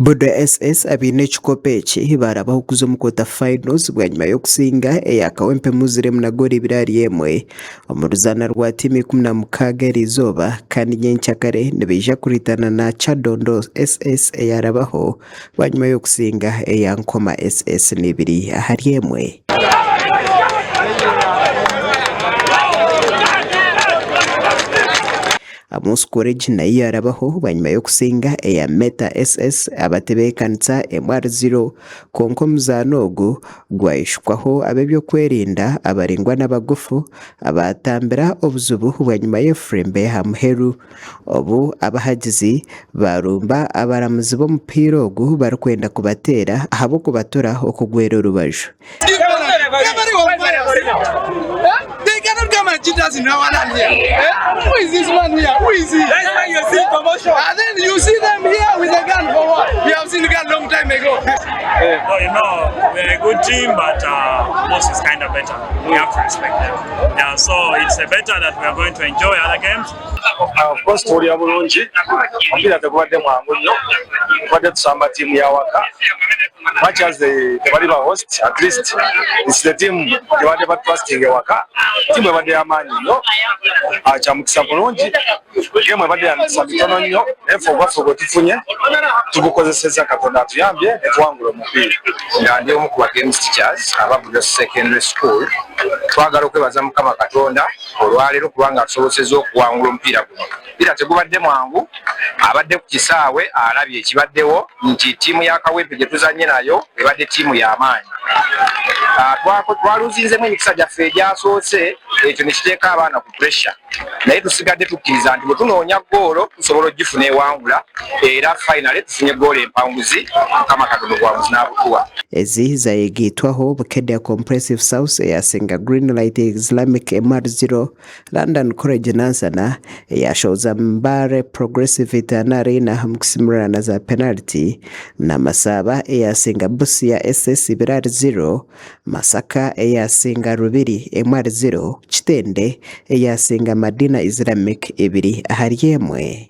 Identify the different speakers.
Speaker 1: Budo SS abaine ekikopo eki baarabaho kuza omu quarter finals bwanyima y'okusinga eya Kawempe Muslim na goolo ibiri ahari emwe omu ruzaana rwa tiimu 16 eriizooba kandi nyenkyakare nibaija kuritana na Kyadondo SS eyaarabaho bwanyima y'okusinga eya Nkoma SS n'ibiri ahari emwe. Amos College nayo yaarabaho bwanyima y'okusinga eya Meta SS abatebeekanisa emwe ahari ziro kwonka omuzaano ogu gwayeshukwaho ab'eby'okwerinda abaraingwa n'abagufu abaatambira obuzibu bwanyima y'efurimbi aha muheru obu abahagizi baarumba abaramuzi b'omupiira ogu barikwenda kubateera ahabw'okubatura okugwera orubaju.
Speaker 2: Of course tuwulira bulungi, omupiira tegubadde mwangu nnyo, tubadde tusamba ttiimu ya waka much as tebali ba host at least it's the team gyebabadde ba trusting ewaka, ttiimu ebadde ya maanyi nnyo, kya mukisa mulungi game ebadde ya mikisa mitono nnyo naye ffe ogwaffe gwetufunye tugukozesezza Katonda atuyambye netuwangula omupiira.
Speaker 3: Nga ndi omu ku ba games teachers aba Budo Secondary School, twagala okwebaza Mukama Katonda olwaleero kubanga atusobosezza okuwangula omupiira guno. Omupiira tegubadde mwangu, abadde ku kisaawe alabye ekibaddewo nti ttiimu ya Kawempe gye tuzannye nayo ebadde ttiimu ya maanyi. Ah, twaluzinzemu emikisa gyaffe egyasoose ekyo ne kiteeka abaana ku pressure naye tusigadde tukkiriza nti bwe tunoonya ggoolo tusobola okugifuna ewangula era finally tufunye ggoolo empanguzi Mukama Katonda obuwanguzi n'abutuwa.
Speaker 1: Ezi zayegaitwaho Bukedea Compressive South eyasinga Green Light Islamic emwe ahari ziro, London College Nansana eyashohoza Mbale Progressive etaano ahari ina omu kusimurirana za penariti, na Masaba eyasinga Busia SS ibiri ahari ziro, Masaka eyasinga Rubiri emwe ahari ziro, Kitende eyasinga Madina Islamic ibiri ahari emwe.